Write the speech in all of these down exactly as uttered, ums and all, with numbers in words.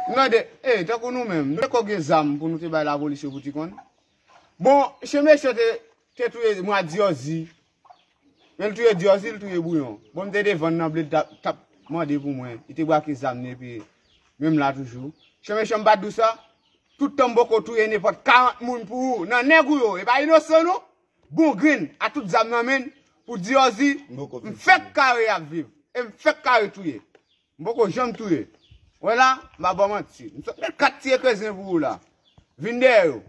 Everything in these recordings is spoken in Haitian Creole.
M tande, e, tankou nou menm, nou te ko gen zam pou nou te bay lapolis yo pou ti konn. Bon, chen mechan te, te touye mwa Diyòzi. Men l touye Diyòzi, l touye Bouyon. Bon, m te devann nan ble, l t ap, t ap mande pou mwen. Li te brake zam li epi menm la toujou. Chen mechan m pa t di w sa. Tout tan m poko touye nenpòt karant moun pou ou, nan nèg ou yo, e pa inosan non. Bon grenn, a tout zam nan men n, pou Diyòzi, m fèk kare ap viv. E m fèk kare touye. M poko janm touye. Wè la, m pa ba w manti. M sot met kat ti ekrezen pou ou la. Vin dèyè yo.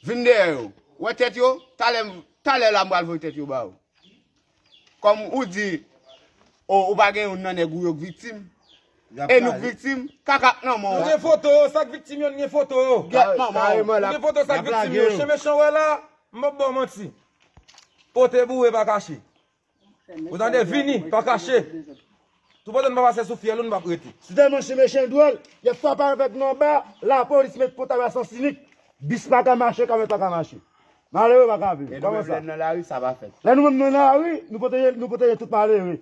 Vin dèyè yo. Wè tèt yo, talè, talè la m pral voye tèt yo ba ou. Kòm ou di, o, ou pa gen youn nan nèg ou yo k viktim. E nou k viktim, kaka k nan men w. Nou gen foto yo, sa k viktim yo, nou gen foto yo. Gyèt manman w. Nou gen foto sa k viktim yo. Chen mechan wè la, m p ap ba w manti. Pote boure pa kache. Ou tande, vini, pa kache. Tou pandan n pa pase sou fyèl ou, n p ap rete. Si tèlman chen mechan dwòl, y ap frape avèk nou anba, lapolis met kont avè sans inik. Bis pa ka mache, kamyonèt pa ka mache. Malere pa ka viv. Kòman sa? Lè nou menm nan lari, sa pa fèt. Lè nou menm nan lari, nou pwoteje, nou pwoteje tout malere.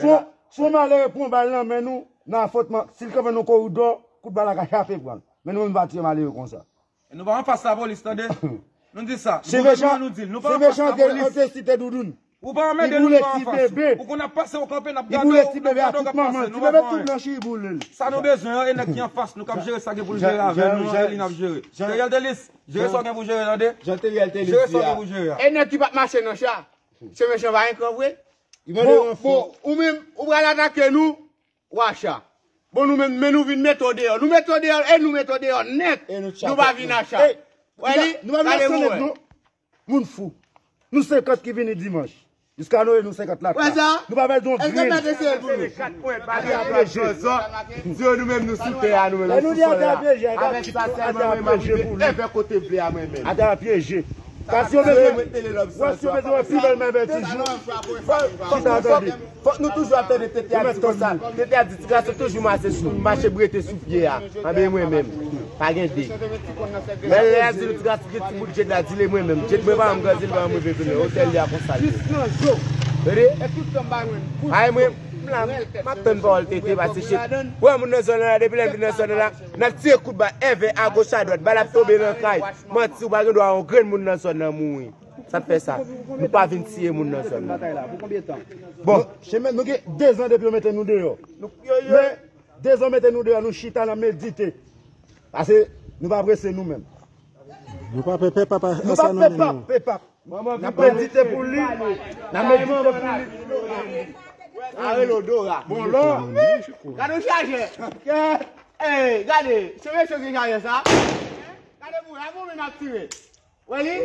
Si yon, si yon malere pran bal nan men nou, nan afwontman, si l kanpe nan koridò, kout bal la ka chape pran l. Men nou menm nou pa tiye malere konsa. E nou pa anfas lapolis, tande? Nou di sa. Gouvènman nou di l, nou pa anfas lapolis. Ou pa anmède nou, nou pa anfas ou. Ou konn ap pase, ou kanpe, n ap gade w, n ap gade w, w ap pase, nou pa fè anyen. Sa nou bezwen an, e nèg ki anfas nou k ap jere sa gen pou l jere avè nou an, e li n ap jere. Teriel Telis, jere sa w gen pou jere, tande? Jere sa w gen pou jere a. E nèg ki p ap mache nan cha. Chen mechan pa gen kran vre. Bon, bon, ou menm, ou pral atake nou, w a cha. Bon, nou menm, men nou vin mete w deyò. Nou mete w deyò, e nou mete w deyò nèt. Nou pa vin a cha. Wè li, gade pou wè. Moun fou. Nou senkant ki vini dimanch. Jiska Noye nou senkant la. Wè sa? Nou pa bezwen yon grenn. Ate a pyeje. Di yo nou menm nou sou tè a, nou menm nou sou sòl la. Avèk sa sèlman mwen m ap rive envè kote vle a mwen menm. Ate a pyeje. Paske yo bezwen, wè si yo bezwen wè pi bèl mèvèy toujou. Chita tande. Fòk nou toujou ap tande tete a di konsa. Tete a di ti gason toujou mache sou, mache brete sou pye a. Anben mwen menm, pa gen de. Men lè a di nou ti gason gen ti bout djed la, di l e mwen menm. Djed mwen pa janm grandi, li pa janm rive tounen. Otèl li a konsa l ye. Tande? Ay mwen, m la, m ap tann pawòl tete, paske shit. Wè moun nan zòn nan la, depi lè m vin nan zòn nan la, n ap tire kout bal, envè, agoch, adwat, bal ap tonbe nan kay. Manti, ou pa gen dwa yon grenn moun nan zòn nan mouri. Sa k fè sa? Nou pa vin tiye moun nan zòn nan. Bon, chemen, nou gen dezan depi yo mete nou deyò. Men, dezan mete nou deyò, nou chita, n ap medite. Paske nou pa prese nou menm. Nou pa pè pèp ap asannen nou. N ap medite pou li. N ap medite pou li. Arelo Dora. Bon, lò. Gade yon chajè. Ey, gade. Se mesye ki chajè sa. Gade pou, a bon, men ap tire. Wè li?